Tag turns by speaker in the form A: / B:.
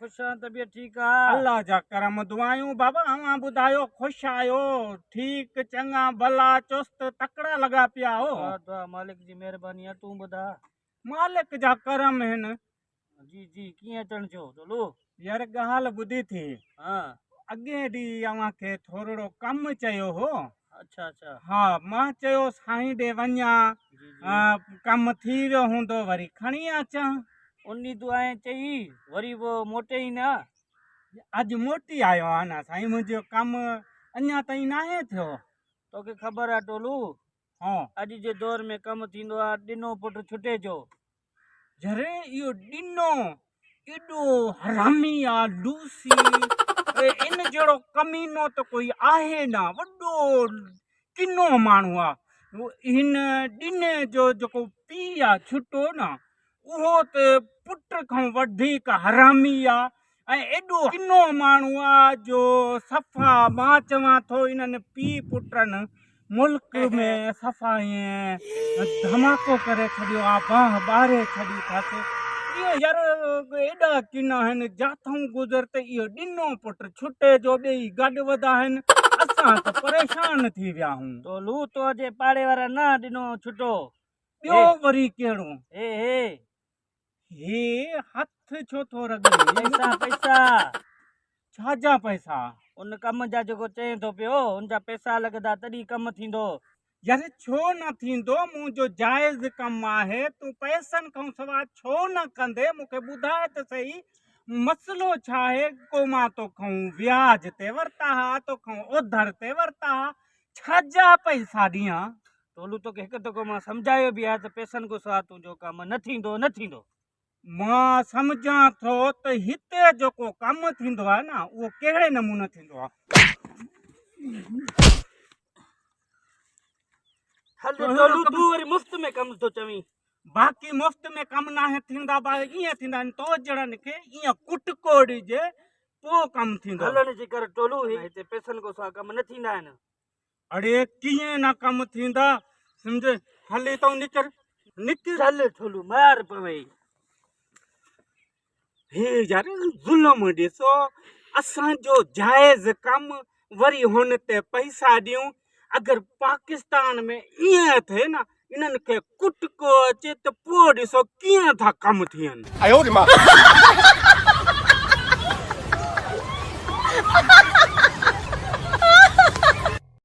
A: خوش آهيان، طبيعت ٺيڪ آ.
B: الله جا ڪرم دعايون بابا اوهان ٻڌايو خوش آهيو ٺيڪ چڱا ڀلا چست تڪڙا لڳا پيا آهو.
A: دعا دعا مالڪ جي مهرباني آ تون ٻڌاء.
B: مالڪ جا ڪرم هن.
A: جي جي ڪيئن اچڻ ٿيو ٽولو.
B: يار ڳالهه ٻڌي ٿي.
A: ها.
B: اڳئين ڏينهن اوهان کي ٿورڙو ڪم چيو هو.
A: اڇا اڇا.
B: ها مان چيو سائين ڏي وڃان
A: جي جي.
B: ڪم ٿي ويو هوندو وري کڻي اچان.
A: ان ڏينهن تون آئين چئي وري به موٽي ئي نه.
B: اڄ موٽي آيو آهيان نه سائين منهنجو ڪم اڃا تائين ناهي ٿيو.
A: توکي خبر آ ٽولو
B: ها.
A: اڄ جي دور ۾ ڪم ٿيندو آ ڏنو پٽ ڇٽي جو.
B: جھري اهو ڏنو ايڏو حرامي آ لوسي ان جهڙو ڪمينو ته ڪوئي آهي نه وڏو ڪنو ماڻهو آ هن ڏني جو جيڪو پيء آ ڇٽو نه اهو ته پٽ کان وڌيڪ حرامي آ ۽ ايڏو ڪنو ماڻهو آ جو صفا مان چوان ٿو انهن پيء پٽن ملڪ ۾ صفا ائين ڌماڪو ڪري ڇڏيو آ باهه ٻاري ڇڏي اٿس. اهي يار ايڏا ڪنا آهن جاٿئون گذر ته اهو ڏنو پٽ ڇٽي جو ٻئي گڏ وڌا آهن اسان ته پريشان ٿي ويا آهون.
A: ٽولو تو جي پاڙي وارا نه ڏنو ڇٽو.
B: ٻيو وري ڪهڙو.
A: هي هي.
B: هي هٿ ڇو ٿو رڳڙي؟
A: پئسا پئسا.
B: ڇا جا پئسا؟
A: ان ڪم جا جيڪو چئين ٿو پيو ان جا پئسا لڳندا تڏهن ڪم ٿيندو.
B: يار ڇو نه ٿيندو منهنجو جائز ڪم آهي تون پئسن کان سوا ڇو نه ڪندي مون کي ٻڌاء ته سهي مسئلو ڇا آهي ڪو مان توکان وياج تي ورتا ها توکان اوڌر تي ورتا ها ڇا جا پئسا ڏيان؟
A: ٽولو توکي هڪ دفعو مان سمجهايو به آهي ته پئسن کان سواء تنهنجو ڪم نه ٿيندو نه ٿيندو.
B: مان سمجهان ٿو ته هتي جيڪو ڪم ٿيندو آهي نه اهو ڪهڙي نموني ٿيندو آهي.
A: هل ٽولو تون وري مفت ۾ ڪم ٿو چوين.
B: باقي مفت ۾ ڪم ناهي ٿيندا با ائين ٿيندا آهن تو جهڙن کي ائين ڪٽڪو ڏجي پوء ڪم ٿيندو.
A: هلڻ جي ڪر ٽولو هتي پئسن کان سواء ڪم نه ٿيندا آهن.
B: اڙي ڪيئن نه ڪم ٿيندا سمجهي هل هتان نڪر نڪر.
A: چل ٺلهو مار پوي.
B: هي يار ظلم ڏسو اسان جو جائز ڪم وري هن تي پئسا ڏيون اگر پاڪستان ۾ ائين ٿئي نه انهن کي ڪٽڪو اچي ته پوء ڏسو ڪيئن ٿا ڪم ٿين.